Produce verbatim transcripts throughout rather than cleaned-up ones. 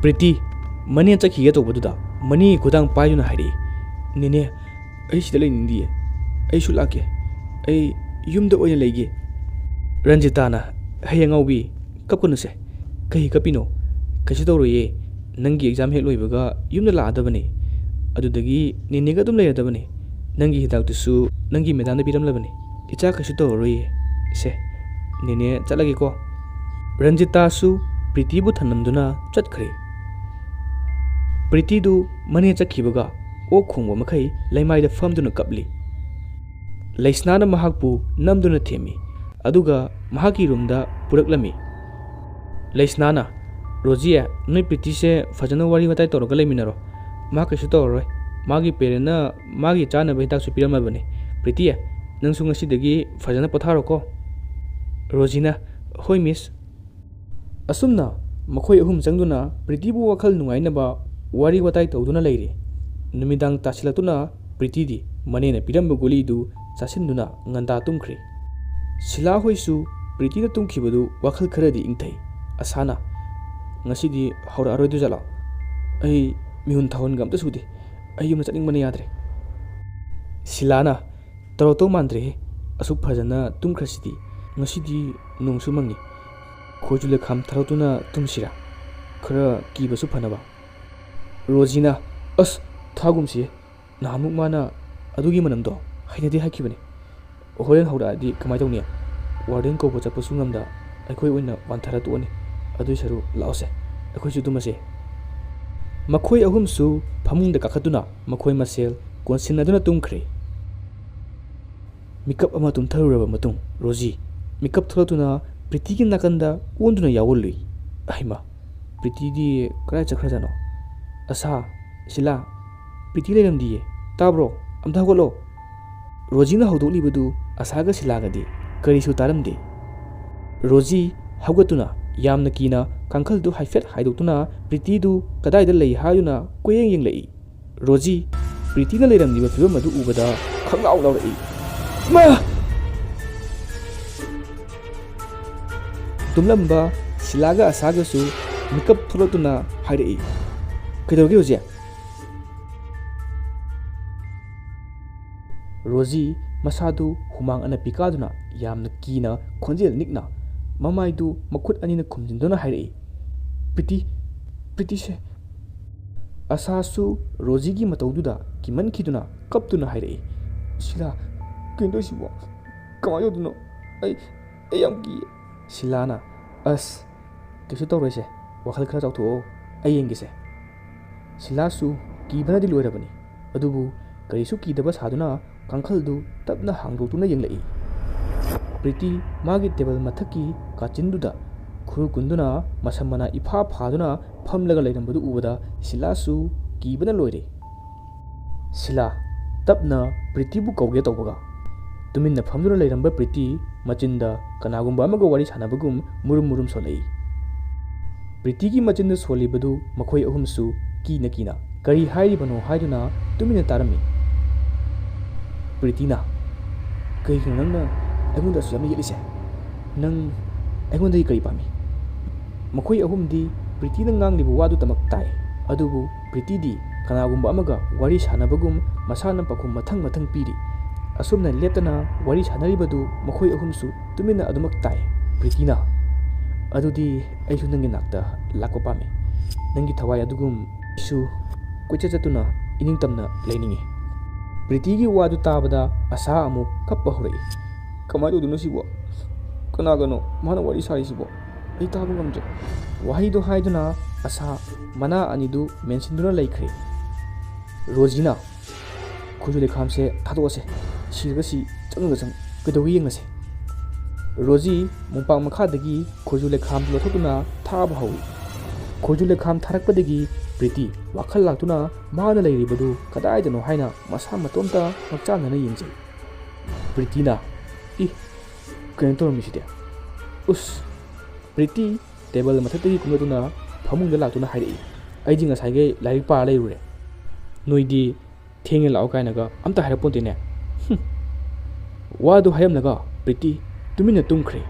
ꯄ꯭ꯔꯤꯇꯤ ꯃꯅꯦ ꯆꯠꯈꯤꯒꯦ ꯇꯧꯕꯗꯨꯗ ꯃꯅꯦꯒꯤ ꯈꯨꯗꯥꯡ ꯄꯥꯏꯗꯨꯅ ꯍꯥꯏꯔꯛꯏ, "ꯅꯦꯅꯦ, ꯑꯩ ꯁꯤꯗ ꯂꯩꯅꯤꯡꯗꯤꯌꯦ꯫ ꯑꯩꯁꯨ ꯂꯥꯛꯀꯦ꯫ ꯑꯩ ꯌꯨꯝꯗ ꯑꯣꯏꯅ ꯂꯩꯒꯦ꯫" ꯔꯟꯖꯤꯇꯥꯅ, "ꯍꯩ ꯑꯉꯥꯎꯕꯤ, ꯀꯞꯀꯅꯨꯁꯦ꯫ ꯀꯩ ꯀꯞꯄꯤꯅꯣ? ꯀꯩꯁꯨ ꯇꯧꯔꯣꯏꯌꯦ꯫ ꯅꯪꯒꯤ ꯑꯦꯛꯖꯥꯝ ꯍꯦꯛ ꯂꯣꯏꯕꯒ ꯌꯨꯝꯗ ꯂꯥꯛꯑꯗꯕꯅꯦ꯫ ꯑꯗꯨꯗꯒꯤ ꯅꯦꯅꯦꯒ ꯑꯗꯨꯝ ꯂꯩꯔꯗꯕꯅꯦ꯫ ꯅꯪꯒꯤ ꯍꯤꯗꯥꯛꯇꯨꯁꯨ ꯅꯪꯒꯤ ꯃꯦꯗꯥꯝꯅ ꯄꯤꯔꯝꯂꯕꯅꯦ꯫ ꯏꯆꯥ ꯀꯩꯁꯨ ꯇꯧꯔꯔꯣꯏꯌꯦ꯫ ꯁꯦ, ꯅꯦꯅꯦ ꯆꯠꯂꯒꯦꯀꯣ꯫" ꯔꯟꯖꯤꯇꯥꯁꯨ ꯄ꯭ꯔꯤꯇꯤꯕꯨ ꯊꯝꯂꯝꯗꯨꯅ ꯆꯠꯈ꯭ꯔꯦ꯫ ꯄ꯭ꯔꯤꯇꯤꯗꯨ ꯃꯅꯦ ꯆꯠꯈꯤꯕꯒ ꯑꯣꯛ ꯈꯣꯡꯕ ꯃꯈꯩ ꯂꯩꯃꯥꯏꯗ ꯐꯝꯗꯨꯅ ꯀꯞꯂꯤ꯫ ꯂꯩꯁꯅꯥꯅ ꯃꯍꯥꯛꯄꯨ ꯅꯝꯗꯨꯅ ꯊꯦꯝꯃꯤ, ꯑꯗꯨꯒ ꯃꯍꯥꯛꯀꯤ ꯔꯨꯝꯗ ꯄꯨꯔꯛꯂꯝꯃꯤ꯫ ꯂꯩꯁꯅꯥꯅ, "ꯔꯣꯖꯤ, ꯅꯣꯏ ꯄ꯭ꯔꯤꯇꯤꯁꯦ ꯐꯖꯅ ꯋꯥꯔꯤ ꯋꯥꯇꯥꯏ ꯇꯧꯔꯒ ꯂꯩꯃꯤꯟꯅꯔꯣ꯫ ꯃꯥ ꯀꯩꯁꯨ ꯇꯧꯔꯔꯣꯏ꯫ ꯃꯥꯒꯤ ꯄꯦꯔꯦꯟꯅ ꯃꯥꯒꯤ ꯆꯥꯅꯕ ꯍꯤꯗꯥꯛꯁꯨ ꯄꯤꯔꯝꯃꯕꯅꯤ꯫ ꯄ꯭ꯔꯤꯇꯤ, ꯅꯪꯁꯨ ꯉꯁꯤꯗꯒꯤ ꯐꯖꯅ ꯄꯣꯊꯥꯔꯣꯀꯣ꯫" ꯔꯣꯖꯤꯅ, "ꯍꯣꯏ, ꯃꯤꯁ꯫" ꯑꯁꯨꯝꯅ ꯃꯈꯣꯏ ꯑꯍꯨꯝ ꯆꯪꯗꯨꯅ ꯄ꯭ꯔꯤꯇꯤꯕꯨ ꯋꯥꯈꯜ ꯅꯨꯡꯉꯥꯏꯅꯕ ꯋꯥꯔꯤ ꯋꯥꯇꯥꯏ ꯇꯧꯗꯨꯅ ꯂꯩꯔꯤ꯫ ꯅꯨꯃꯤꯗꯥꯡ ꯇꯥꯁꯤꯜꯂꯛꯇꯨꯅ ꯄ꯭ꯔꯤꯇꯤꯗꯤ ꯃꯅꯦꯅ ꯄꯤꯔꯝꯕ ꯒꯨꯂꯤꯗꯨ ꯆꯥꯁꯤꯟꯗꯨꯅ ꯉꯟꯇꯥ ꯇꯨꯝꯈ꯭ꯔꯦ꯫ ꯁꯤꯂꯥ ꯍꯣꯏꯁꯨ ꯄ꯭ꯔꯤꯇꯤꯅ ꯇꯨꯝꯈꯤꯕꯗꯨ ꯋꯥꯈꯜ ꯈꯔꯗꯤ ꯏꯪꯊꯩ꯫ ꯑꯁꯥꯅ, "ꯉꯁꯤꯗꯤ ꯍꯧꯔꯛꯑꯔꯣꯏꯗꯣꯏꯖꯥꯠꯂꯣ? ꯑꯩ ꯃꯤꯍꯨꯟ ꯊꯥꯍꯨꯟꯒ ꯑꯝꯇ ꯁꯨꯗꯦ꯫ ꯑꯩ ꯌꯨꯝꯗ ꯆꯠꯅꯤꯡꯕꯅ ꯌꯥꯗ꯭ꯔꯦ꯫" ꯁꯤꯂꯥꯅ, "ꯇꯧꯔꯛꯇꯧ ꯃꯥꯟꯗ꯭ꯔꯦꯍꯦ, ꯑꯁꯨꯛ ꯐꯖꯅ ꯇꯨꯝꯈ꯭ꯔꯁꯤꯗꯤ꯫ ꯉꯁꯤꯗꯤ ꯅꯣꯡꯁꯨ ꯃꯪꯉꯤ꯫ ꯈꯣꯏꯖꯨ ꯂꯩꯈꯥꯝ ꯊꯥꯔꯛꯇꯨꯅ ꯇꯨꯝꯁꯤꯔꯥ? ꯈꯔ ꯀꯤꯕꯁꯨ ꯐꯅꯕ꯫" ꯔꯣꯖꯤꯅ, "ꯑꯁ, ꯊꯥꯒꯨꯝꯁꯤꯍꯦ꯫ ꯅꯍꯥꯟꯃꯨꯛ ꯃꯥꯅ ꯑꯗꯨꯒꯤ ꯃꯅꯝꯗꯣ ꯍꯩꯅꯗꯦ ꯍꯥꯏꯈꯤꯕꯅꯤ꯫ ꯍꯣꯔꯦꯟ ꯍꯧꯔꯛꯑꯗꯤ ꯀꯃꯥꯏ ꯇꯧꯅꯤ? ꯋꯥꯔꯗꯦꯟ ꯀꯧꯕ ꯆꯠꯄꯁꯨ ꯉꯝꯗ ꯑꯩꯈꯣꯏ ꯑꯣꯏꯅ ꯋꯥꯟꯊꯔ ꯇꯣꯛꯑꯅꯤ꯫ ꯑꯗꯨꯏ ꯁꯔꯨꯛ ꯂꯥꯛꯑꯣꯁꯦ, ꯑꯩꯈꯣꯏꯁꯨ ꯇꯨꯝꯃꯁꯦ꯫" ꯃꯈꯣꯏ ꯑꯍꯨꯝꯁꯨ ꯐꯃꯨꯡꯗ ꯀꯥꯈꯠꯇꯨꯅ ꯃꯈꯣꯏ ꯃꯁꯦꯜ ꯀꯣꯟꯁꯤꯟꯅꯗꯨꯅ ꯇꯨꯝꯈ꯭ꯔꯦ꯫ ꯃꯤꯀꯞ ꯑꯃ ꯇꯨꯝꯊꯔꯨꯔꯕ ꯃꯇꯨꯡ ꯔꯣꯖꯤ ꯃꯤꯀꯞ ꯊꯣꯛꯂꯛꯇꯨꯅ ꯄ꯭ꯔꯤꯇꯤꯒꯤ ꯅꯥꯀꯟꯗ ꯑꯣꯟꯗꯨꯅ ꯌꯥꯎꯍꯜꯂꯨꯏ꯫ ꯍꯩꯃꯥ, ꯄ꯭ꯔꯤꯇꯤꯗꯤ ꯀꯗꯥꯏ ꯆꯠꯈ꯭ꯔꯖꯥꯠꯅꯣ? "ꯑꯁꯥ, ꯁꯤꯂꯥ, ꯄ꯭ꯔꯤꯇꯤ ꯂꯩꯔꯝꯗꯤꯌꯦ꯫ ꯇꯥꯕ꯭ꯔꯣ? ꯑꯝꯇ ꯍꯧꯒꯠꯂꯣ!" ꯔꯣꯖꯤꯅ ꯍꯧꯗꯣꯛꯂꯤꯕꯗꯨ ꯑꯁꯥꯒ ꯁꯤꯂꯥꯒꯗꯤ ꯀꯔꯤꯁꯨ ꯇꯥꯔꯝꯗꯦ꯫ ꯔꯣꯖꯤ ꯍꯧꯒꯠꯇꯨꯅ ꯌꯥꯝꯅ ꯀꯤꯅ ꯀꯥꯡꯈꯜꯗꯨ ꯍꯥꯏꯐꯦꯠ ꯍꯥꯏꯗꯣꯛꯇꯨꯅ ꯄ꯭ꯔꯤꯇꯤꯗꯨ ꯀꯗꯥꯏꯗ ꯂꯩ ꯍꯥꯏꯗꯨꯅ ꯀꯣꯏꯌꯦꯡ ꯌꯦꯡꯂꯛꯏ꯫ ꯔꯣꯖꯤ ꯄ꯭ꯔꯤꯇꯤꯅ ꯂꯩꯔꯝꯂꯤꯕ ꯐꯤꯕꯝ ꯑꯗꯨ ꯎꯕꯗ ꯈꯪꯂꯥꯎ ꯂꯥꯎꯔꯛꯏ꯫ "ꯏꯃꯥ!" ꯇꯨꯝꯂꯝꯕ ꯁꯤꯂꯥꯒ ꯑꯁꯥꯒꯁꯨ ꯃꯤꯀꯞ ꯊꯣꯛꯂꯛꯇꯨꯅ ꯍꯥꯏꯔꯛꯏ, "ꯀꯩꯗꯧꯒꯦ ꯍꯧꯖꯤꯛ?" ꯔꯣꯖꯤ ꯃꯁꯥꯗꯨ ꯍꯨꯃꯥꯡ ꯑꯅꯞꯄꯤ ꯀꯥꯗꯨꯅ ꯌꯥꯝꯅ ꯀꯤꯅ ꯈꯣꯟꯖꯦꯜ ꯅꯤꯛꯅ ꯃꯃꯥꯏꯗꯨ ꯃꯈꯨꯠ ꯑꯅꯤꯅ ꯈꯨꯝꯖꯤꯟꯗꯨꯅ ꯍꯥꯏꯔꯛꯏ, "ꯄ꯭ꯔꯤꯇꯤ, ꯄ꯭ꯔꯤꯇꯤꯁꯦ"꯫ ꯑꯁꯥꯁꯨ ꯔꯣꯖꯤꯒꯤ ꯃꯇꯧꯗꯨꯗ ꯀꯤꯃꯟꯈꯤꯗꯨꯅ ꯀꯞꯇꯨꯅ ꯍꯥꯏꯔꯛꯏ, "ꯁꯤꯂꯥ, ꯀꯩꯅꯣ ꯇꯧꯔꯤꯁꯤꯕꯣ? ꯀꯃꯥꯏꯅ ꯇꯧꯗꯣꯏꯅꯣ? ꯑꯩ, ꯑꯩ ꯌꯥꯝ ꯀꯤꯌꯦ"꯫ ꯁꯤꯂꯥꯅ, "ꯑꯁ, ꯀꯩꯁꯨ ꯇꯧꯔꯣꯏꯁꯦ, ꯋꯥꯈꯜ ꯈꯔ ꯆꯥꯎꯊꯣꯛꯑꯣ, ꯑꯩ ꯌꯦꯡꯒꯦꯁꯦ"꯫ ꯁꯤꯂꯥꯁꯨ ꯀꯤꯕꯅꯗꯤ ꯂꯣꯏꯔꯕꯅꯤ, ꯑꯗꯨꯕꯨ ꯀꯔꯤꯁꯨ ꯀꯤꯗꯕ ꯁꯥꯗꯨꯅ ꯀꯥꯡꯈꯜꯗꯨ ꯇꯞꯅ ꯍꯥꯡꯗꯣꯛꯇꯨꯅ ꯌꯦꯡꯂꯛꯏ꯫ ꯄ꯭ꯔꯤꯇꯤ ꯃꯥꯒꯤ ꯇꯦꯕꯜ ꯃꯊꯛꯀꯤ ꯀꯥꯆꯤꯟꯗꯨꯗ ꯈꯨꯔꯨ ꯀꯨꯟꯗꯨꯅ ꯃꯁꯝ ꯃꯅꯥ ꯏꯐꯥ ꯐꯥꯗꯨꯅ ꯐꯝꯂꯒ ꯂꯩꯔꯝꯕꯗꯨ ꯎꯕꯗ ꯁꯤꯂꯥꯁꯨ ꯀꯤꯕꯅ ꯂꯣꯏꯔꯦ꯫ ꯁꯤꯂꯥ ꯇꯞꯅ ꯄ꯭ꯔꯤꯇꯤꯕꯨ ꯀꯧꯒꯦ ꯇꯧꯕꯒ, ꯇꯨꯃꯤꯟꯅ ꯐꯝꯗꯨꯅ ꯂꯩꯔꯝꯕ ꯄ꯭ꯔꯤꯇꯤ ꯃꯆꯤꯟꯗ ꯀꯅꯥꯒꯨꯝꯕ ꯑꯃꯒ ꯋꯥꯔꯤ ꯁꯥꯟꯅꯕꯒꯨꯝ ꯃꯨꯔꯨꯝ ꯃꯨꯔꯨꯝ ꯁꯣꯜꯂꯛꯏ꯫ ꯄ꯭ꯔꯤꯇꯤꯒꯤ ꯃꯆꯤꯟꯗ ꯁꯣꯜꯂꯤꯕꯗꯨ ꯃꯈꯣꯏ ꯑꯍꯨꯝꯁꯨ ꯀꯤꯅ ꯀꯤꯅ ꯀꯔꯤ ꯍꯥꯏꯔꯤꯕꯅꯣ ꯍꯥꯏꯗꯨꯅ ꯇꯨꯃꯤꯟꯅ ꯇꯥꯔꯝꯃꯤ꯫ ꯄ꯭ꯔꯤꯇꯤꯅ, "ꯀꯩꯒꯤꯅꯣ ꯅꯪꯅ ꯑꯩꯉꯣꯟꯗ ꯑꯁꯨꯛ ꯌꯥꯝꯅ ꯌꯦꯠꯂꯤꯁꯦ? ꯅꯪ ꯑꯩꯉꯣꯟꯗꯒꯤ ꯀꯔꯤ ꯄꯥꯝꯃꯤ?" ꯃꯈꯣꯏ ꯑꯍꯨꯝꯗꯤ ꯄ꯭ꯔꯤꯇꯤꯅ ꯉꯥꯡꯂꯤꯕ ꯋꯥꯗꯨꯇꯃꯛ ꯇꯥꯏ, ꯑꯗꯨꯕꯨ ꯄ꯭ꯔꯤꯇꯤꯗꯤ ꯀꯅꯥꯒꯨꯝꯕ ꯑꯃꯒ ꯋꯥꯔꯤ ꯁꯥꯟꯅꯕꯒꯨꯝ ꯃꯁꯥꯅ ꯄꯥꯎꯈꯨꯝ ꯃꯊꯪ ꯃꯊꯪ ꯄꯤꯔꯤ꯫ ꯑꯁꯨꯝꯅ ꯂꯦꯞꯇꯅ ꯋꯥꯔꯤ ꯁꯥꯟꯅꯔꯤꯕꯗꯨ ꯃꯈꯣꯏ ꯑꯍꯨꯝꯁꯨ ꯇꯨꯃꯤꯟꯅ ꯑꯗꯨꯃꯛ ꯇꯥꯏ꯫ ꯄ꯭ꯔꯤꯇꯤꯅ, "ꯑꯗꯨꯗꯤ ꯑꯩꯁꯨ ꯅꯪꯒꯤ ꯅꯥꯛꯇ ꯂꯥꯛꯄ ꯄꯥꯝꯃꯤ꯫ ꯅꯪꯒꯤ ꯊꯋꯥꯏ ꯑꯗꯨꯒꯨꯝ ꯑꯩꯁꯨ ꯀꯣꯏꯆꯠ ꯆꯠꯇꯨꯅ ꯏꯅꯤꯡꯇꯝꯅ ꯂꯩꯅꯤꯡꯉꯤ"꯫ ꯄ꯭ꯔꯤꯇꯤꯒꯤ ꯋꯥꯗꯨ ꯇꯥꯕꯗ ꯑꯁꯥ ꯑꯃꯨꯛ ꯀꯞꯄ ꯍꯧꯔꯛꯏ꯫ "ꯀꯃꯥꯏꯅ ꯇꯧꯗꯣꯏꯅꯣ ꯁꯤꯕꯣ? ꯀꯅꯥꯒꯅꯣ ꯃꯥꯅ ꯋꯥꯔꯤ ꯁꯥꯔꯤꯁꯤꯕꯣ? ꯑꯩ ꯇꯥꯕ ꯉꯝꯗ꯭ꯔꯦ"꯫ ꯋꯥꯍꯩꯗꯣ ꯍꯥꯏꯗꯨꯅ ꯑꯁꯥ ꯃꯅꯥ ꯑꯅꯤꯗꯨ ꯃꯦꯟꯁꯤꯟꯗꯨꯅ ꯂꯩꯈ꯭ꯔꯦ꯫ ꯔꯣꯖꯤꯅ, "ꯈꯨꯖꯨ ꯂꯩꯈꯥꯝꯁꯦ ꯊꯥꯗꯣꯛꯑꯁꯦ, ꯁꯤꯔꯒ ꯁꯤ, ꯆꯪꯉꯒ ꯆꯪ, ꯀꯩꯗꯧꯒꯦ ꯌꯦꯡꯉꯁꯦ"꯫ ꯔꯣꯖꯤ ꯃꯣꯝꯄꯥꯛ ꯃꯈꯥꯗꯒꯤ ꯈꯨꯖꯨ ꯂꯩꯈꯥꯝꯗꯨ ꯂꯧꯊꯣꯛꯇꯨꯅ ꯊꯥꯕ ꯍꯧꯏ꯫ ꯈꯨꯖꯨ ꯂꯩꯈꯥꯝ ꯊꯥꯔꯛꯄꯗꯒꯤ ꯄ꯭ꯔꯤꯇꯤ ꯋꯥꯈꯜ ꯂꯥꯛꯇꯨꯅ ꯃꯥꯅ ꯂꯩꯔꯤꯕꯗꯨ ꯀꯗꯥꯏꯗꯅꯣ ꯍꯥꯏꯅ ꯃꯁꯥ ꯃꯇꯣꯝꯇ ꯍꯛꯆꯥꯡꯅꯅ ꯌꯦꯡꯖꯩ꯫ ꯄ꯭ꯔꯤꯇꯤꯅ, "ꯏ, ꯀꯩꯅꯣ ꯇꯧꯔꯝꯃꯤꯁꯤꯗꯤ? ꯎꯁ!" ꯄ꯭ꯔꯤꯇꯤ ꯇꯦꯕꯜ ꯃꯊꯛꯇꯒꯤ ꯀꯨꯝꯂꯗꯨꯅ ꯐꯃꯨꯡꯗ ꯂꯥꯛꯇꯨꯅ ꯍꯥꯏꯔꯛꯏ, "ꯑꯩꯗꯤ ꯉꯁꯥꯏꯈꯩ ꯂꯥꯏꯔꯤꯛ ꯄꯥꯔ ꯂꯩꯔꯨꯔꯦ꯫ ꯅꯣꯏꯗꯤ ꯊꯦꯡꯉꯦ ꯂꯥꯛꯑꯣ ꯀꯥꯏꯅꯒ ꯑꯝꯇ ꯍꯥꯏꯔꯛꯄꯣꯟꯇꯦꯅꯦ꯫ ꯍꯨꯝ!" ꯋꯥꯗꯨ ꯍꯥꯏꯔꯝꯂꯒ ꯄ꯭ꯔꯤꯇꯤ ꯇꯨꯃꯤꯟꯅ ꯇꯨꯝꯈ꯭ꯔꯦ꯫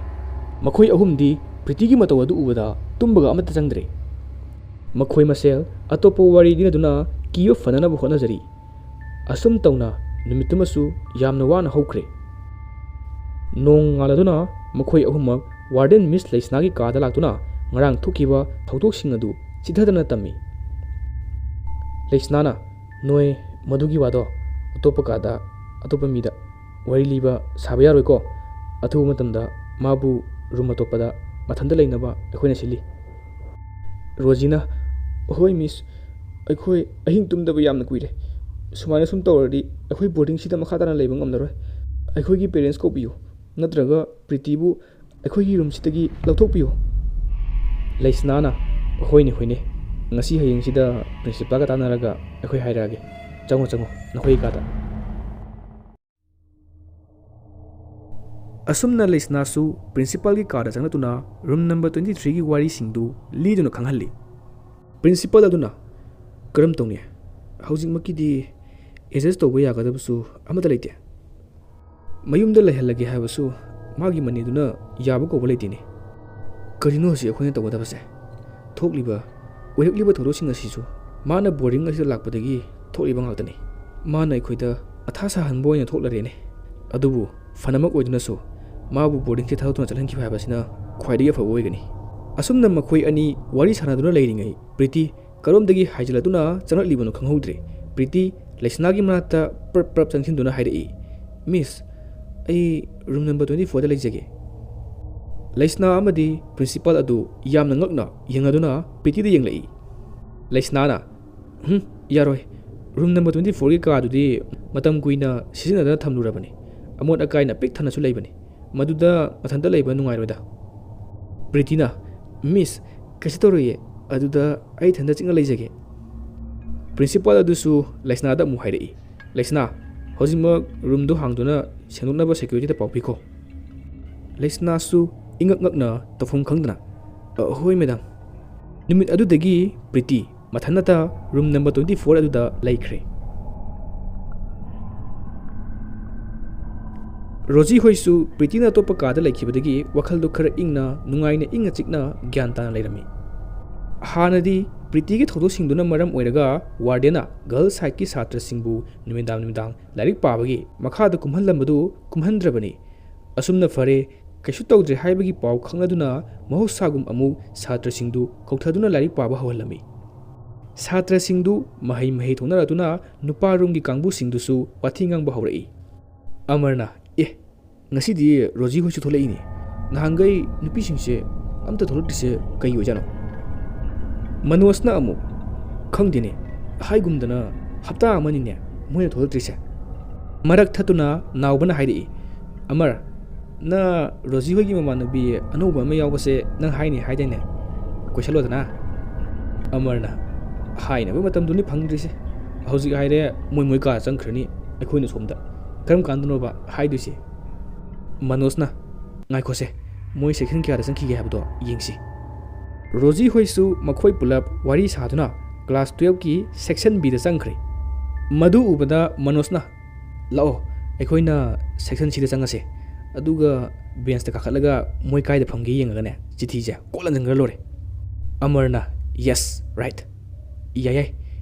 ꯃꯈꯣꯏ ꯑꯍꯨꯝꯗꯤ ꯄ꯭ꯔꯤꯇꯤꯒꯤ ꯃꯇꯧ ꯑꯗꯨ ꯎꯕꯗ ꯇꯨꯝꯕꯒ ꯑꯃꯠꯇ ꯆꯪꯗ꯭ꯔꯦ꯫ ꯃꯈꯣꯏ ꯃꯁꯦꯜ ꯑꯇꯣꯞꯄ ꯋꯥꯔꯤ ꯂꯤꯅꯗꯨꯅ ꯀꯤ ꯑꯣꯐ ꯐꯅꯅꯕ ꯍꯣꯠꯅꯖꯔꯤ꯫ ꯑꯁꯨꯝ ꯇꯧꯅ ꯅꯨꯃꯤꯠꯇꯨꯃꯁꯨ ꯌꯥꯝꯅ ꯋꯥꯅ ꯍꯧꯈ꯭ꯔꯦ꯫ ꯅꯣꯡ ꯉꯥꯜꯂꯗꯨꯅ ꯃꯈꯣꯏ ꯑꯍꯨꯝꯃꯛ ꯋꯥꯔꯗꯦꯟ ꯃꯤꯁ ꯂꯩꯁꯅꯥꯒꯤ ꯀꯥꯗ ꯂꯥꯛꯇꯨꯅ ꯉꯔꯥꯡ ꯊꯣꯛꯈꯤꯕ ꯊꯧꯗꯣꯛꯁꯤꯡ ꯑꯗꯨ ꯆꯤꯊꯗꯅ ꯇꯝꯃꯤ꯫ ꯂꯩꯁꯅꯥꯅ, "ꯅꯣꯏ ꯃꯗꯨꯒꯤ ꯋꯥꯗꯣ ꯑꯇꯣꯞꯄ ꯀꯥꯗ ꯑꯇꯣꯞꯄ ꯃꯤꯗ ꯋꯥꯔꯤ ꯂꯤꯕ ꯁꯥꯕ ꯌꯥꯔꯣꯏꯀꯣ꯫ ꯑꯊꯨꯕ ꯃꯇꯝꯗ ꯃꯥꯕꯨ ꯔꯨꯝ ꯑꯇꯣꯞꯄꯗ ꯃꯊꯟꯇ ꯂꯩꯅꯕ ꯑꯩꯈꯣꯏꯅ ꯁꯤꯜꯂꯤ꯫" ꯔꯣꯖꯤꯅ, "ꯍꯣꯏ ꯃꯤꯁ, ꯑꯩꯈꯣꯏ ꯑꯍꯤꯡ ꯇꯨꯝꯗꯕ ꯌꯥꯝꯅ ꯀꯨꯏꯔꯦ꯫ ꯁꯨꯃꯥꯏꯅ ꯁꯨꯝ ꯇꯧꯔꯗꯤ ꯑꯩꯈꯣꯏ ꯕꯣꯔꯗꯤꯡꯁꯤꯗ ꯃꯈꯥ ꯇꯥꯅ ꯂꯩꯕ ꯉꯝꯂꯔꯣꯏ꯫ ꯑꯩꯈꯣꯏꯒꯤ ꯄꯦꯔꯦꯟꯁ ꯀꯧꯕꯤꯌꯨ, ꯅꯠꯇ꯭ꯔꯒ ꯄ꯭ꯔꯤꯇꯤꯕꯨ ꯑꯩꯈꯣꯏꯒꯤ ꯔꯨꯝꯁꯤꯗꯒꯤ ꯂꯧꯊꯣꯛꯄꯤꯌꯨ꯫" ꯂꯩꯁꯅꯥꯅ, "ꯍꯣꯏꯅꯦ, ꯍꯣꯏꯅꯦ, ꯉꯁꯤ ꯍꯌꯦꯡꯁꯤꯗ ꯄ꯭ꯔꯤꯟꯁꯤꯄꯥꯜꯒ ꯇꯥꯟꯅꯔꯒ ꯑꯩꯈꯣꯏ ꯍꯥꯏꯔꯛꯑꯒꯦ꯫ ꯆꯪꯉꯣ, ꯆꯪꯉꯣ, ꯅꯈꯣꯏꯒꯤ ꯀꯥꯗ꯫" ꯑꯁꯨꯝꯅ ꯂꯩꯁꯅꯥꯁꯨ ꯄ꯭ꯔꯤꯟꯁꯤꯄꯥꯜꯒꯤ ꯀꯥꯗ ꯆꯪꯂꯛꯇꯨꯅ ꯔꯨꯝ ꯅꯝꯕꯔ ꯇ꯭ꯋꯦꯟꯇꯤ ꯊ꯭ꯔꯤꯒꯤ ꯋꯥꯔꯤꯁꯤꯡꯗꯨ ꯂꯤꯗꯨꯅ ꯈꯪꯍꯜꯂꯤ꯫ ꯄ꯭ꯔꯤꯟꯁꯤꯄꯥꯜ ꯑꯗꯨꯅ, "ꯀꯔꯝ ꯇꯧꯅꯤ? ꯍꯧꯖꯤꯛꯃꯛꯀꯤꯗꯤ ꯑꯦꯗꯖꯁ ꯇꯧꯕ ꯌꯥꯒꯗꯕꯁꯨ ꯑꯃꯠꯇ ꯂꯩꯇꯦ꯫ ꯃꯌꯨꯝꯗ ꯂꯩꯍꯜꯂꯒꯦ ꯍꯥꯏꯕꯁꯨ ꯃꯥꯒꯤ ꯃꯅꯦꯗꯨꯅ ꯌꯥꯕ ꯀꯧꯕ ꯂꯩꯇꯦꯅꯦ꯫ ꯀꯔꯤꯅꯣ ꯍꯧꯖꯤꯛ ꯑꯩꯈꯣꯏꯅ ꯇꯧꯒꯗꯕꯁꯦ? ꯊꯣꯛꯂꯤꯕ, ꯑꯣꯏꯔꯛꯂꯤꯕ ꯊꯧꯗꯣꯛꯁꯤꯡ ꯑꯁꯤꯁꯨ ꯃꯥꯅ ꯕꯣꯔꯗꯤꯡ ꯑꯁꯤꯗ ꯂꯥꯛꯄꯗꯒꯤ ꯊꯣꯛꯂꯤꯕ ꯉꯥꯛꯇꯅꯤ꯫ ꯃꯥꯅ ꯑꯩꯈꯣꯏꯗ ꯃꯊꯥ ꯁꯥꯍꯟꯕ ꯑꯣꯏꯅ ꯊꯣꯛꯂꯔꯦꯅꯦ꯫ ꯑꯗꯨꯕꯨ ꯐꯅꯃꯛ ꯑꯣꯏꯗꯨꯅꯁꯨ ꯃꯥꯕꯨ ꯕꯣꯔꯗꯤꯡꯁꯦ ꯊꯥꯗꯣꯛꯇꯨꯅ ꯆꯠꯍꯟꯈꯤꯕ ꯍꯥꯏꯕꯁꯤꯅ ꯈ꯭ꯋꯥꯏꯗꯒꯤ ꯑꯐꯕ ꯑꯣꯏꯒꯅꯤ꯫" ꯑꯁꯨꯝꯅ ꯃꯈꯣꯏ ꯑꯅꯤ ꯋꯥꯔꯤ ꯁꯥꯟꯅꯗꯨꯅ ꯂꯩꯔꯤꯉꯩ ꯄ꯭ꯔꯤꯇꯤ ꯀꯔꯣꯝꯗꯒꯤ ꯍꯥꯏꯖꯤꯜꯂꯛꯇꯨꯅ ꯆꯪꯂꯛꯂꯤꯕꯅꯣ ꯈꯪꯍꯧꯗ꯭ꯔꯦ꯫ ꯄ꯭ꯔꯤꯇꯤ ꯂꯩꯁꯅꯥꯒꯤ ꯃꯅꯥꯛꯇ ꯄ꯭ꯔꯞ ꯄ꯭ꯔꯞ ꯆꯪꯁꯤꯟꯗꯨꯅ ꯍꯥꯏꯔꯛꯏ, "ꯃꯤꯁ, ꯑꯩ ꯔꯨꯝ ꯅꯝꯕꯔ ꯇ꯭ꯋꯦꯟꯇꯤ ꯐꯣꯔꯗ ꯂꯩꯖꯒꯦ꯫" ꯂꯩꯁꯅꯥ ꯑꯃꯗꯤ ꯄ꯭ꯔꯤꯟꯁꯤꯄꯥꯜ ꯑꯗꯨ ꯌꯥꯝꯅ ꯉꯛꯅ ꯌꯦꯡꯅꯗꯨꯅ ꯄ꯭ꯔꯤꯇꯤꯗ ꯌꯦꯡꯂꯛꯏ꯫ ꯂꯩꯁꯅꯥꯅ, "ꯍꯨꯝ, ꯌꯥꯔꯣꯏ꯫ ꯔꯨꯝ ꯅꯝꯕꯔ ꯇ꯭ꯋꯦꯟꯇꯤ ꯐꯣꯔꯒꯤ ꯀꯥꯗꯨꯗꯤ ꯃꯇꯝ ꯀꯨꯏꯅ ꯁꯤꯖꯤꯟꯅꯗꯅ ꯊꯝꯂꯨꯔꯕꯅꯤ꯫ ꯑꯃꯣꯠ ꯑꯀꯥꯏꯅ ꯄꯤꯛ ꯊꯟꯅꯁꯨ ꯂꯩꯕꯅꯤ꯫ ꯃꯗꯨꯗ ꯃꯊꯟꯇ ꯂꯩꯕ ꯅꯨꯡꯉꯥꯏꯔꯣꯏꯗ꯫" ꯄ꯭ꯔꯤꯇꯤꯅ, "ꯃꯤꯁ, ꯀꯩꯁꯨ ꯇꯧꯔꯣꯏꯌꯦ꯫ ꯑꯗꯨꯗ ꯑꯩ ꯏꯊꯟꯇ ꯆꯤꯛꯅ ꯂꯩꯖꯒꯦ꯫" ꯄ꯭ꯔꯤꯟꯁꯤꯄꯥꯜ ꯑꯗꯨꯁꯨ ꯂꯩꯁꯅꯥꯗ ꯑꯃꯨꯛ ꯍꯥꯏꯔꯛꯏ, "ꯂꯩꯁꯅꯥ, ꯍꯧꯖꯤꯛꯃꯛ ꯔꯨꯝꯗꯨ ꯍꯥꯡꯗꯨꯅ ꯁꯦꯡꯗꯣꯛꯅꯕ ꯁꯦꯀ꯭ꯌꯨꯔꯤꯇꯤꯗ ꯄꯥꯎ ꯄꯤꯈꯣ꯫" ꯂꯩꯁꯅꯥꯁꯨ ꯏꯉꯛ ꯉꯛꯅ ꯇꯧꯐꯝ ꯈꯪꯗꯅ, "ꯑ, ꯍꯣꯏ ꯃꯦꯗꯥꯝ꯫" ꯅꯨꯃꯤꯠ ꯑꯗꯨꯗꯒꯤ ꯄ꯭ꯔꯤꯇꯤ ꯃꯊꯟꯅꯇ ꯔꯨꯝ ꯅꯝꯕꯔ ꯇ꯭ꯋꯦꯟꯇꯤ ꯐꯣꯔ ꯑꯗꯨꯗ ꯂꯩꯈ꯭ꯔꯦ꯫ ꯔꯣꯖꯤ ꯍꯣꯏꯁꯨ ꯄ꯭ꯔꯤꯇꯤꯅ ꯑꯇꯣꯞꯄ ꯀꯥꯗ ꯂꯩꯈꯤꯕꯗꯒꯤ ꯋꯥꯈꯜꯗꯨ ꯈꯔ ꯏꯪꯅ, ꯅꯨꯡꯉꯥꯏꯅ, ꯏꯪꯅ ꯆꯤꯛꯅ ꯒ꯭ꯌꯥꯟ ꯇꯥꯅ ꯂꯩꯔꯝꯃꯤ꯫ ꯍꯥꯟꯅꯗꯤ ꯄ꯭ꯔꯤꯇꯤꯒꯤ ꯊꯧꯗꯣꯛꯁꯤꯡꯗꯨꯅ ꯃꯔꯝ ꯑꯣꯏꯔꯒ ꯋꯥꯔꯗꯦꯟꯅ ꯒꯔꯜꯁ ꯁꯥꯏꯠꯀꯤ ꯁꯥꯇ꯭ꯔꯁꯤꯡꯕꯨ ꯅꯨꯃꯤꯗꯥꯡ ꯅꯨꯃꯤꯗꯥꯡ ꯂꯥꯏꯔꯤꯛ ꯄꯥꯕꯒꯤ ꯃꯈꯥꯗ ꯀꯨꯝꯍꯜꯂꯝꯕꯗꯨ ꯀꯨꯝꯍꯟꯗ꯭ꯔꯕꯅꯤ꯫ ꯑꯁꯨꯝꯅ ꯐꯔꯦ, ꯀꯩꯁꯨ ꯇꯧꯗ꯭ꯔꯦ ꯍꯥꯏꯕꯒꯤ ꯄꯥꯎ ꯈꯪꯂꯗꯨꯅ ꯃꯍꯧꯁꯥꯒꯨꯝ ꯑꯃꯨꯛ ꯁꯥꯇ꯭ꯔꯁꯤꯡꯗꯨ ꯀꯧꯊꯗꯨꯅ ꯂꯥꯏꯔꯤꯛ ꯄꯥꯕ ꯍꯧꯍꯜꯂꯝꯃꯤ꯫ ꯁꯥꯇ꯭ꯔꯁꯤꯡꯗꯨ ꯃꯍꯩ ꯃꯍꯩ ꯊꯣꯛꯅꯔꯗꯨꯅ ꯅꯨꯄꯥ ꯔꯨꯝꯒꯤ ꯀꯥꯡꯕꯨꯁꯤꯡꯗꯨꯁꯨ ꯋꯥꯊꯤ ꯉꯥꯡꯕ ꯍꯧꯔꯛꯏ꯫ ꯑꯃꯔꯅ, "ꯑꯦ, ꯉꯁꯤꯗꯤ ꯔꯣꯖꯤ ꯍꯣꯏꯁꯨ ꯊꯣꯛꯂꯛꯏꯅꯦ꯫ ꯅꯍꯥꯟꯈꯩ ꯅꯨꯄꯤꯁꯤꯡꯁꯦ ꯑꯝꯇ ꯊꯣꯛꯂꯛꯇ꯭ꯔꯤꯁꯦ ꯀꯩ ꯑꯣꯏꯖꯥꯠꯅꯣ?" ꯃꯅꯣꯖꯅ ꯑꯃꯨꯛ, "ꯈꯪꯗꯦꯅꯦ, ꯍꯥꯏꯒꯨꯝꯗꯅ ꯍꯞꯇꯥ ꯑꯃꯅꯤꯅꯦ ꯃꯣꯏꯅ ꯊꯣꯛꯂꯛꯇ꯭ꯔꯤꯁꯦ꯫" ꯃꯔꯛ ꯊꯠꯇꯨꯅ ꯅꯥꯎꯕꯅ ꯍꯥꯏꯔꯛꯏ, "ꯑꯃꯔ, ꯅ ꯔꯣꯖꯤ ꯍꯣꯏꯒꯤ ꯃꯃꯥꯟꯅꯕꯤ ꯑꯅꯧꯕ ꯑꯃ ꯌꯥꯎꯕꯁꯦ ꯅꯪ ꯍꯥꯏꯅꯤ ꯍꯥꯏꯗꯥꯏꯅꯦ? ꯀꯣꯏꯁꯜꯂꯣꯗꯅ꯫" ꯑꯃꯔꯅ, "ꯍꯥꯏꯅꯕ ꯃꯇꯝꯗꯨꯅꯤ ꯐꯪꯗ꯭ꯔꯤꯁꯦ꯫ ꯍꯧꯖꯤꯛ ꯍꯥꯏꯔꯦ ꯃꯣꯏ ꯃꯣꯏ ꯀꯥ ꯆꯪꯈ꯭ꯔꯅꯤ, ꯑꯩꯈꯣꯏꯅ ꯁꯣꯝꯗ꯫ ꯀꯔꯝ ꯀꯥꯟꯗꯅꯣꯕ ꯍꯥꯏꯗꯣꯏꯁꯦ?" ꯃꯅꯣꯖꯅ, "ꯉꯥꯏꯈꯣꯁꯦ, ꯃꯣꯏ ꯁꯦꯛꯁꯟ ꯀꯌꯥꯗ ꯆꯪꯈꯤꯒꯦ ꯍꯥꯏꯕꯗꯣ ꯌꯦꯡꯁꯤ꯫" ꯔꯣꯖꯤ ꯍꯣꯏꯁꯨ ꯃꯈꯣꯏ ꯄꯨꯂꯞ ꯋꯥꯔꯤ ꯁꯥꯗꯨꯅ ꯀ꯭ꯂꯥꯁ ꯇꯨꯌꯦꯜꯞꯀꯤ ꯁꯦꯛꯁꯟ ꯕꯤꯗ ꯆꯪꯈ꯭ꯔꯦ꯫ ꯃꯗꯨ ꯎꯕꯗ ꯃꯅꯣꯖꯅ, "ꯂꯥꯛꯑꯣ, ꯑꯩꯈꯣꯏꯅ ꯁꯦꯛꯁꯟ ꯁꯤꯗ ꯆꯪꯉꯁꯦ꯫ ꯑꯗꯨꯒ ꯕꯦꯟꯁꯇ ꯀꯥꯈꯠꯂꯒ ꯃꯣꯏ ꯀꯥꯏꯗ ꯐꯝꯒꯦ ꯌꯦꯡꯉꯒꯅꯦ, ꯆꯤꯊꯤꯁꯦ ꯀꯣꯠ ꯂꯟꯁꯤꯟꯈ꯭ꯔ ꯂꯣꯏꯔꯦ꯫" ꯑꯃꯔꯅ, "Yes, right꯫ ꯌꯥꯏ ꯌꯥꯏ,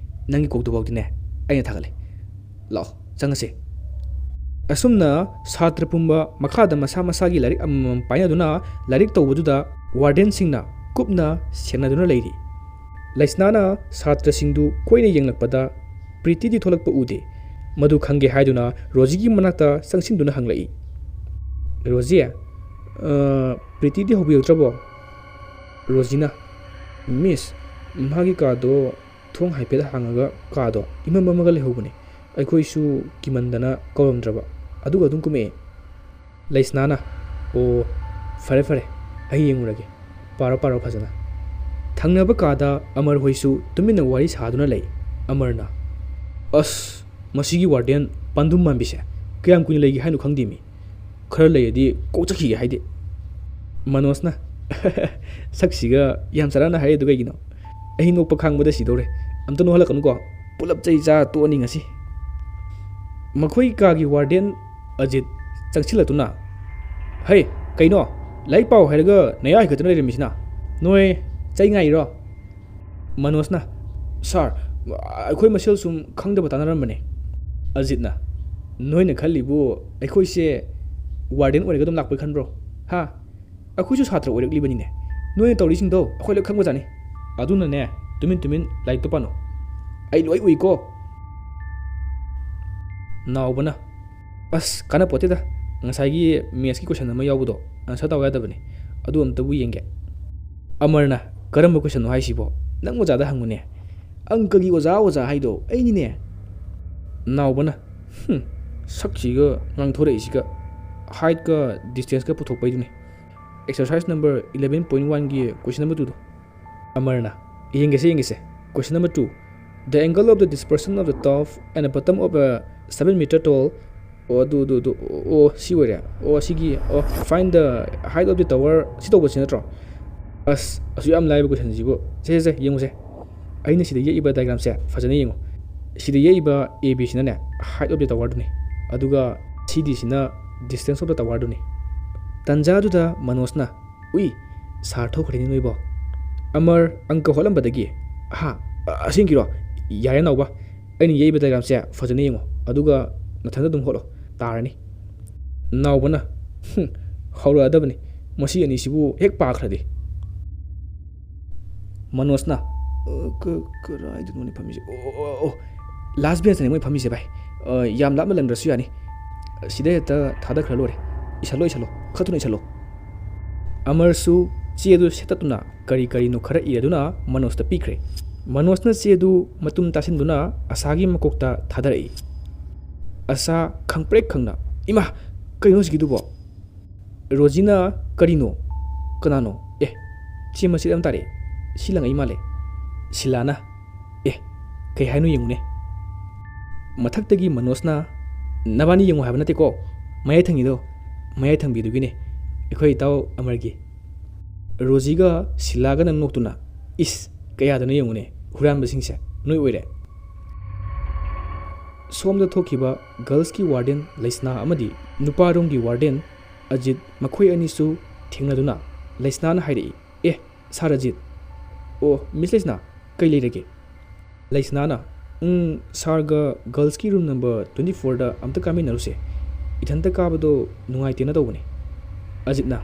ꯅꯪꯒꯤ ꯀꯣꯛꯇꯨꯐꯥꯎꯗꯤꯅꯦ ꯑꯩꯅ ꯊꯥꯒꯠꯂꯦ꯫ ꯂꯥꯛꯑꯣ, ꯆꯪꯉꯁꯦ꯫" ꯑꯁꯨꯝꯅ ꯁꯥꯇ꯭ꯔ ꯄꯨꯝꯕ ꯃꯈꯥꯗ ꯃꯁꯥ ꯃꯁꯥꯒꯤ ꯂꯥꯏꯔꯤꯛ ꯑꯃꯃꯝ ꯄꯥꯏꯅꯗꯨꯅ ꯂꯥꯏꯔꯤꯛ ꯇꯧꯕꯗꯨꯗ ꯋꯥꯔꯗꯦꯟꯁꯤꯡꯅ ꯀꯨꯞꯅ ꯁꯦꯟꯅꯗꯨꯅ ꯂꯩꯔꯤ꯫ ꯂꯩꯁꯅꯥꯅ ꯁꯥꯇ꯭ꯔꯁꯤꯡꯗꯨ ꯀꯣꯏꯅ ꯌꯦꯡꯂꯛꯄꯗ ꯄ꯭ꯔꯤꯇꯤꯗꯤ ꯊꯣꯛꯂꯛꯄ ꯎꯗꯦ꯫ ꯃꯗꯨ ꯈꯪꯒꯦ ꯍꯥꯏꯗꯨꯅ ꯔꯣꯖꯤꯒꯤ ꯃꯅꯥꯛꯇ ꯆꯪꯁꯤꯟꯗꯨꯅ ꯍꯪꯂꯛꯏ, "ꯔꯣꯖꯤ, ꯑ, ꯄ꯭ꯔꯤꯇꯤꯗꯤ ꯍꯧꯕꯤꯔꯛꯇ꯭ꯔꯕꯣ?" ꯔꯣꯖꯤꯅ, "ꯃꯤꯁ, ꯃꯥꯒꯤ ꯀꯥꯗꯣ ꯊꯣꯡ ꯍꯥꯏꯐꯦꯠ ꯍꯥꯡꯉꯒ ꯀꯥꯗꯣ ꯏꯃꯝ ꯃꯝꯃꯒ ꯂꯩꯍꯧꯕꯅꯦ꯫ ꯑꯩꯈꯣꯏꯁꯨ ꯀꯤꯃꯟꯗꯅ ꯀꯧꯔꯝꯗ꯭ꯔꯕ꯫ ꯑꯗꯨꯒ ꯑꯗꯨꯝ ꯀꯨꯝꯃꯛꯑꯦ꯫" ꯂꯩꯁꯅꯥꯅ, "ꯑꯣ, ꯐꯔꯦ ꯐꯔꯦ, ꯑꯩ ꯌꯦꯡꯉꯨꯔꯒꯦ꯫ ꯄꯥꯔꯣ ꯄꯥꯔꯣ ꯐꯖꯅ꯫" ꯊꯪꯅꯕ ꯀꯥꯗ ꯑꯃꯔ ꯍꯣꯏꯁꯨ ꯇꯨꯃꯤꯟꯅ ꯋꯥꯔꯤ ꯁꯥꯗꯨꯅ ꯂꯩ꯫ ꯑꯃꯔꯅ, "ꯑꯁ, ꯃꯁꯤꯒꯤ ꯋꯥꯔꯗꯦꯟ ꯄꯥꯟꯗꯨꯝ ꯃꯥꯟꯕꯤꯁꯦ ꯀꯌꯥꯝ ꯀꯨꯏꯅ ꯂꯩꯒꯦ ꯍꯥꯏꯅꯣ ꯈꯪꯗꯦꯃꯤ꯫ ꯈꯔ ꯂꯩꯔꯗꯤ ꯀꯣꯛ ꯆꯠꯈꯤꯒꯦ ꯍꯥꯏꯗꯦ꯫" ꯃꯅꯣꯖꯅ, "ꯁꯛꯁꯤꯒ ꯌꯥꯝ ꯆꯔꯥꯅ ꯍꯥꯏꯔꯤꯗꯨ ꯀꯩꯒꯤꯅꯣ? ꯑꯩ ꯅꯣꯛꯄ ꯈꯥꯡꯕꯗ ꯁꯤꯗꯧꯔꯦ꯫ ꯑꯝꯇ ꯅꯣꯛꯍꯜꯂꯛꯀꯅꯨꯀꯣ꯫ ꯄꯨꯂꯞ ꯆꯩ ꯆꯥ ꯇꯣꯛꯑꯅꯤ ꯉꯁꯤ꯫" ꯃꯈꯣꯏ ꯀꯥꯒꯤ ꯋꯥꯔꯗꯦꯟ ꯑꯖꯤꯠ ꯆꯪꯁꯤꯜꯂꯛꯇꯨꯅ, "ꯍꯩ, ꯀꯩꯅꯣ? ꯂꯥꯏꯔꯤꯛ ꯄꯥꯎ ꯍꯥꯏꯔꯒ ꯅꯌꯥ ꯍꯤꯒꯠꯇꯅ ꯂꯩꯔꯝꯃꯤꯁꯤꯅ? ꯅꯣꯏ ꯆꯩ ꯉꯥꯏꯔꯤꯔꯣ?" ꯃꯅꯣꯖꯅ, "ꯁꯥꯔ, ꯑꯩꯈꯣꯏ ꯃꯁꯦꯜ ꯁꯨꯝ ꯈꯪꯗꯕ ꯇꯥꯟꯅꯔꯝꯕꯅꯦ꯫" ꯑꯖꯤꯠꯅ, "ꯅꯣꯏꯅ ꯈꯜꯂꯤꯕꯨ ꯑꯩꯈꯣꯏꯁꯦ ꯋꯥꯔꯗꯦꯟ ꯑꯣꯏꯔꯒ ꯑꯗꯨꯝ ꯂꯥꯛꯄꯣꯏ ꯈꯟꯕ꯭ꯔꯣ? ꯍꯥ? ꯑꯩꯈꯣꯏꯁꯨ ꯁꯥꯇ꯭ꯔ ꯑꯣꯏꯔꯛꯂꯤꯕꯅꯤꯅꯦ꯫ ꯅꯣꯏꯅ ꯇꯧꯔꯤꯁꯤꯡꯗꯣ ꯑꯩꯈꯣꯏ ꯂꯣꯏ ꯈꯪꯕꯖꯥꯠꯅꯤ꯫ ꯑꯗꯨꯅꯅꯦ, ꯇꯨꯃꯤꯟ ꯇꯨꯃꯤꯟ ꯂꯥꯏꯔꯤꯛꯇꯣ ꯄꯥꯅꯣ꯫ ꯑꯩ ꯂꯣꯏ ꯎꯏꯀꯣ꯫" ꯅꯥꯎꯕꯅ, "ꯑꯁ, ꯀꯥꯟꯅꯄꯣꯠꯇꯦꯗ꯫ ꯉꯁꯥꯏꯒꯤ ꯃꯦꯠꯁꯀꯤ ꯀꯣꯏꯁꯟ ꯑꯃ ꯌꯥꯎꯕꯗꯣ ꯑꯟꯁꯔ ꯇꯧ ꯌꯥꯗꯕꯅꯦ꯫ ꯑꯗꯨ ꯑꯝꯇꯕꯨ ꯌꯦꯡꯒꯦ꯫" ꯑꯃꯔꯅ, "ꯀꯔꯝꯕ ꯀꯣꯏꯁꯟꯅꯣ ꯍꯥꯏꯁꯤꯕꯣ? ꯅꯪ ꯑꯣꯖꯥꯗ ꯍꯪꯉꯨꯅꯦ꯫ ꯑꯪꯀꯒꯤ ꯑꯣꯖꯥ, ꯑꯣꯖꯥ ꯍꯥꯏꯗꯣ ꯑꯩꯅꯤꯅꯦ꯫" ꯅꯥꯎꯕꯅ, "ꯍꯨꯝ, ꯁꯛꯁꯤꯒ ꯉꯥꯡꯊꯣꯔꯛꯏꯁꯤꯒ, ꯍꯥꯏꯠꯀ ꯗꯤꯁꯇꯦꯟꯁꯀ ꯄꯨꯊꯣꯛꯄꯩꯗꯨꯅꯤ꯫ ꯑꯦꯛꯁꯔꯁꯥꯏꯁ ꯅꯝꯕꯔ ꯏꯂꯚꯦꯟ ꯄꯣꯏꯟ ꯋꯥꯟꯒꯤ ꯀꯣꯏꯁꯟ number ꯇꯨꯗꯣ꯫" ꯑꯃꯔꯅ, "ꯌꯦꯡꯒꯦꯁꯦ, ꯌꯦꯡꯒꯦꯁꯦ꯫ Question number two. The angle of the dispersion of the top and the bottom of a seven meter tall." ꯑꯣ, ꯑꯗꯨ, ꯑꯗꯨ, ꯑꯗꯨ, ꯑꯣ, ꯑꯣ, ꯁꯤ ꯑꯣꯏꯔꯦ꯫ ꯑꯣ, ꯁꯤꯒꯤ, ꯑꯣ, "Find the height of the tower", ꯁꯤ ꯇꯧꯕꯁꯤ ꯅꯠꯇ꯭ꯔꯣ? ꯑꯁ, ꯑꯁꯨꯛ ꯌꯥꯝ ꯂꯥꯏꯕ ꯀꯣꯏꯁꯟꯁꯤꯕꯨ꯫ ꯁꯦ, ꯁꯦ, ꯁꯦ, ꯌꯦꯡꯉꯨꯁꯦ꯫ ꯑꯩꯅ ꯁꯤꯗ ꯌꯦꯛꯏꯕ ꯗꯥꯏꯒ꯭ꯔꯥꯝꯁꯦ ꯐꯖꯅ ꯌꯦꯡꯉꯨ꯫ ꯁꯤꯗ ꯌꯦꯛꯏꯕ A B ꯁꯤꯅꯅꯦ, height of the towerꯗꯨꯅꯤ꯫ ꯑꯗꯨꯒ C D ꯁꯤꯅ distance of the towerꯗꯨꯅꯤ꯫ ꯇꯟꯖꯥꯗꯨꯗ ꯃꯅꯣꯖꯅ, "ꯎꯏ, ꯁꯥꯔ ꯊꯣꯛꯈ꯭ꯔꯦꯅꯦ ꯅꯣꯏꯕꯣ꯫" ꯑꯃꯔ ꯑꯪꯀ ꯍꯣꯠꯂꯝꯕꯗꯒꯤ, "ꯍꯥ? ꯑ-, ꯑꯁꯦꯡꯀꯤꯔꯣ? ꯌꯥꯔꯦ ꯅꯥꯎꯕ, ꯑꯩꯅ ꯌꯦꯛꯏꯕ ꯗꯥꯏꯒ꯭ꯔꯥꯝꯁꯦ ꯐꯖꯅ ꯌꯦꯡꯉꯣ, ꯑꯗꯨꯒ ꯅꯊꯟꯗ ꯑꯗꯨꯝ ꯍꯣꯠꯂꯣ, ꯇꯥꯔꯅꯤ꯫" ꯅꯥꯎꯕꯅ, "ꯍꯨꯝ, ꯍꯧꯔꯛꯑꯗꯕꯅꯤ, ꯃꯁꯤ ꯑꯅꯤꯁꯤꯕꯨ ꯍꯦꯛ ꯄꯥꯈ꯭ꯔꯗꯤ꯫" ꯃꯅꯣꯖꯅ, "ꯑ, ꯀ-, ꯀꯔꯥꯏꯗꯅꯣꯅꯦ ꯐꯝꯃꯤꯁꯦ? ꯑꯣ, ꯑꯣ, ꯑꯣ, ꯂꯥꯁ ꯕꯦꯟꯁꯇꯅꯦ ꯃꯣꯏ ꯐꯝꯃꯤꯁꯦ ꯚꯥꯏ꯫ ꯑ, ꯌꯥꯝ ꯂꯥꯞꯅ ꯂꯪꯗ꯭ꯔꯁꯨ ꯌꯥꯅꯤ꯫ ꯁꯤꯗ ꯍꯦꯛꯇ ꯊꯥꯗꯈ꯭ꯔ ꯂꯣꯏꯔꯦ꯫ ꯏꯁꯜꯂꯣ, ꯏꯁꯜꯂꯣ꯫ ꯈꯔ ꯊꯨꯅ ꯏꯁꯜꯂꯣ꯫" ꯑꯃꯔꯁꯨ ꯆꯦꯗꯨ ꯁꯦꯠꯇꯠꯇꯨꯅ ꯀꯔꯤ ꯀꯔꯤꯅꯣ ꯈꯔ ꯏꯔꯗꯨꯅ ꯃꯅꯣꯖꯇ ꯄꯤꯈ꯭ꯔꯦ꯫ ꯃꯅꯣꯖꯅ ꯆꯦꯗꯨ ꯃꯇꯨꯝ ꯇꯥꯁꯤꯟꯗꯨꯅ ꯑꯁꯥꯒꯤ ꯃꯀꯣꯛꯇ ꯊꯥꯗꯔꯛꯏ꯫ ꯑꯁꯥ ꯈꯪꯄ꯭ꯔꯦꯛ ꯈꯪꯅ, "ꯏꯃꯥ! ꯀꯩꯅꯣ ꯍꯧꯖꯤꯛꯀꯤꯗꯨꯕꯣ?" ꯔꯣꯖꯤꯅ, "ꯀꯔꯤꯅꯣ? ꯀꯅꯥꯅꯣ? ꯑꯦ, ꯆꯦ ꯃꯆꯦꯠ ꯑꯃ ꯇꯥꯔꯛꯑꯦ꯫ ꯁꯤ ꯂꯪꯉꯛꯏ ꯃꯥꯜꯂꯦ꯫" ꯁꯤꯂꯥꯅ, "ꯑꯦ, ꯀꯩ ꯍꯥꯏꯅꯣ ꯌꯦꯡꯉꯨꯅꯦ꯫" ꯃꯊꯛꯇꯒꯤ ꯃꯅꯣꯖꯅ, "ꯅꯕꯥꯅꯤ ꯌꯦꯡꯉꯨ ꯍꯥꯏꯕ ꯅꯠꯇꯦꯀꯣ, ꯃꯌꯥꯏ ꯊꯪꯉꯤꯗꯣ, ꯃꯌꯥꯏ ꯊꯪꯕꯤꯗꯨꯒꯤꯅꯦ, ꯑꯩꯈꯣꯏ ꯏꯇꯥꯎ ꯑꯃꯔꯒꯤ꯫" ꯔꯣꯖꯤꯒ ꯁꯤꯂꯥꯒꯅ ꯅꯣꯛꯇꯨꯅ, "ꯏꯁ, ꯀꯌꯥꯗꯅꯣ ꯌꯦꯡꯉꯨꯅꯦ, ꯍꯨꯔꯥꯟꯕꯁꯤꯡꯁꯦ ꯅꯣꯏ ꯑꯣꯏꯔꯦ꯫" ꯁꯣꯝꯗ ꯊꯣꯛꯈꯤꯕ ꯒꯔꯜꯁꯀꯤ ꯋꯥꯔꯗꯦꯟ ꯂꯩꯁꯅꯥ ꯑꯃꯗꯤ ꯅꯨꯄꯥꯔꯣꯝꯒꯤ ꯋꯥꯔꯗꯦꯟ ꯑꯖꯤꯠ, ꯃꯈꯣꯏ ꯑꯅꯤꯁꯨ ꯊꯦꯡꯅꯗꯨꯅ ꯂꯩꯁꯅꯥꯅ ꯍꯥꯏꯔꯛꯏ, "ꯑꯦ, ꯁꯥꯔ ꯑꯖꯤꯠ, ꯑꯣ, ꯃꯤꯁ ꯂꯩꯁꯅꯥ, ꯀꯩ ꯂꯩꯔꯒꯦ?" ꯂꯩꯁꯅꯥꯅ, "ꯎꯝ, ꯁꯥꯔꯒ ꯒꯔꯜꯁꯀꯤ ꯔꯨꯝ ꯅꯝꯕꯔ ꯇ꯭ꯋꯦꯟꯇꯤ ꯐꯣꯔꯗ ꯑꯝꯇ ꯀꯥꯃꯤꯟꯅꯔꯨꯁꯦ꯫ ꯏꯊꯟꯇ ꯀꯥꯕꯗꯣ ꯅꯨꯡꯉꯥꯏꯇꯦꯅ ꯇꯧꯕꯅꯦ꯫" ꯑꯖꯤꯠꯅ,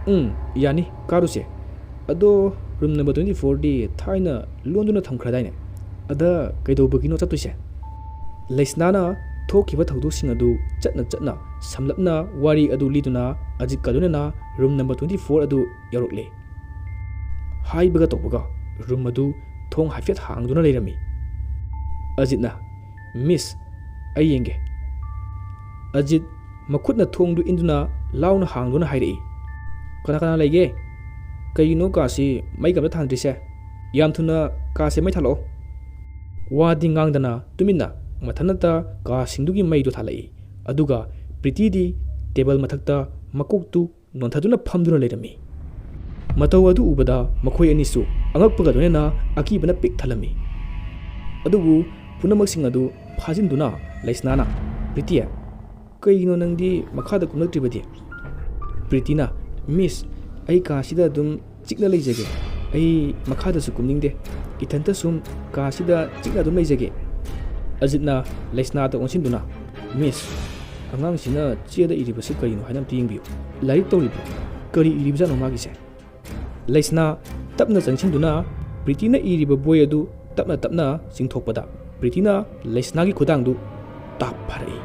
"ꯎꯝ, ꯌꯥꯅꯤ, ꯀꯥꯔꯨꯁꯦ꯫ ꯑꯗꯣ ꯔꯨꯝ ꯅꯝꯕꯔ ꯇ꯭ꯋꯦꯟꯇꯤ ꯐꯣꯔꯗꯤ ꯊꯥꯏꯅ ꯂꯣꯟꯗꯨꯅ ꯊꯝꯈ꯭ꯔꯗꯥꯏꯅꯦ? ꯑꯗ ꯀꯩꯗꯧꯕꯒꯤꯅꯣ ꯆꯠꯇꯣꯏꯁꯦ?" ꯂꯩꯁꯅꯥꯅ ꯊꯣꯛꯈꯤꯕ ꯊꯧꯗꯣꯛꯁꯤꯡ ꯑꯗꯨ ꯆꯠꯅ ꯆꯠꯅ ꯁꯝꯂꯞꯅ ꯋꯥꯔꯤ ꯑꯗꯨ ꯂꯤꯗꯨꯅ ꯑꯖꯤꯠꯀ ꯂꯣꯏꯅꯅ ꯔꯨꯝ ꯅꯝꯕꯔ ꯇ꯭ꯋꯦꯟꯇꯤ ꯐꯣꯔ ꯑꯗꯨ ꯌꯧꯔꯛꯂꯦ꯫ ꯍꯥꯏꯕꯒ ꯇꯧꯕꯒ ꯔꯨꯝ ꯑꯗꯨ ꯊꯣꯡ ꯍꯥꯏꯐꯦꯠ ꯍꯥꯡꯗꯨꯅ ꯂꯩꯔꯝꯃꯤ꯫ ꯑꯖꯤꯠꯅ, "ꯃꯤꯁ, ꯑꯩ ꯌꯦꯡꯒꯦ꯫" ꯑꯖꯤꯠ ꯃꯈꯨꯠꯅ ꯊꯣꯡꯗꯨ ꯏꯟꯗꯨꯅ ꯂꯥꯎꯅ ꯍꯥꯡꯗꯨꯅ ꯍꯥꯏꯔꯛꯏ, "ꯀꯅꯥ ꯀꯅꯥ ꯂꯩꯒꯦ? ꯀꯩꯒꯤꯅꯣ ꯀꯥꯁꯤ ꯃꯩꯒ ꯑꯝꯇ ꯊꯥꯟꯗ꯭ꯔꯤꯁꯦ? ꯌꯥꯝ ꯊꯨꯅ ꯀꯥꯁꯦ ꯃꯩ ꯊꯥꯜꯂꯛꯑꯣ꯫" ꯋꯥꯗꯤ ꯉꯥꯡꯗꯅ ꯇꯨꯃꯤꯟꯅ ꯃꯊꯟꯇ ꯀꯥꯁꯤꯡꯗꯨꯒꯤ ꯃꯩꯗꯨ ꯊꯥꯜꯂꯛꯏ꯫ ꯑꯗꯨꯒ ꯄ꯭ꯔꯤꯇꯤꯗꯤ ꯇꯦꯕꯜ ꯃꯊꯛꯇ ꯃꯀꯣꯛꯇꯨ ꯅꯣꯟꯊꯗꯨꯅ ꯐꯝꯗꯨꯅ ꯂꯩꯔꯝꯃꯤ꯫ ꯃꯇꯧ ꯑꯗꯨ ꯎꯕꯗ ꯃꯈꯣꯏ ꯑꯅꯤꯁꯨ ꯑꯉꯛꯄꯒ ꯂꯣꯏꯅꯅ ꯑꯀꯤꯕꯅ ꯄꯤꯛ ꯊꯜꯂꯝꯃꯤ꯫ ꯑꯗꯨꯕꯨ ꯄꯨꯝꯅꯃꯛꯁꯤꯡ ꯑꯗꯨ ꯐꯥꯖꯤꯟꯗꯨꯅ ꯂꯩꯁꯅꯥꯅ, "ꯄ꯭ꯔꯤꯇꯤ, ꯀꯩꯒꯤꯅꯣ ꯅꯪꯗꯤ ꯃꯈꯥꯗ ꯀꯨꯝꯂꯛꯇ꯭ꯔꯤꯕꯗꯤ?" ꯄ꯭ꯔꯤꯇꯤꯅ, "ꯃꯤꯁ, ꯑꯩ ꯀꯥꯁꯤꯗ ꯑꯗꯨꯝ ꯆꯤꯛꯅ ꯂꯩꯖꯒꯦ꯫ ꯑꯩ ꯃꯈꯥꯗꯁꯨ ꯀꯨꯝꯅꯤꯡꯗꯦ꯫ ꯏꯊꯟꯇ ꯁꯨꯝ ꯀꯥꯁꯤꯗ ꯆꯤꯛꯅ ꯑꯗꯨꯝ ꯂꯩꯖꯒꯦ꯫" ꯑꯖꯤꯠꯅ ꯂꯩꯁꯅꯥꯗ ꯑꯣꯟꯁꯤꯟꯗꯨꯅ, "ꯃꯤꯁ, ꯑꯉꯥꯡꯁꯤꯅ ꯆꯦꯗ ꯏꯔꯤꯕꯁꯤ ꯀꯔꯤꯅꯣ ꯍꯥꯏꯅ ꯑꯝꯇ ꯌꯦꯡꯕꯤꯌꯨ꯫ ꯂꯥꯏꯔꯤꯛ ꯇꯧꯔꯤꯕ꯭ꯔꯣ? ꯀꯔꯤ ꯏꯔꯤꯕꯖꯥꯠꯅꯣ ꯃꯥꯒꯤꯁꯦ?" ꯂꯩꯁꯅꯥ ꯇꯞꯅ ꯆꯪꯁꯤꯟꯗꯨꯅ ꯄ꯭ꯔꯤꯇꯤꯅ ꯏꯔꯤꯕ ꯕꯣꯏ ꯑꯗꯨ ꯇꯞꯅ ꯇꯞꯅ ꯆꯤꯡꯊꯣꯛꯄꯗ ꯄ꯭ꯔꯤꯇꯤꯅ ꯂꯩꯁꯅꯥꯒꯤ ꯈꯨꯗꯥꯡꯗꯨ ꯇꯥꯞ ꯐꯥꯔꯛꯏ꯫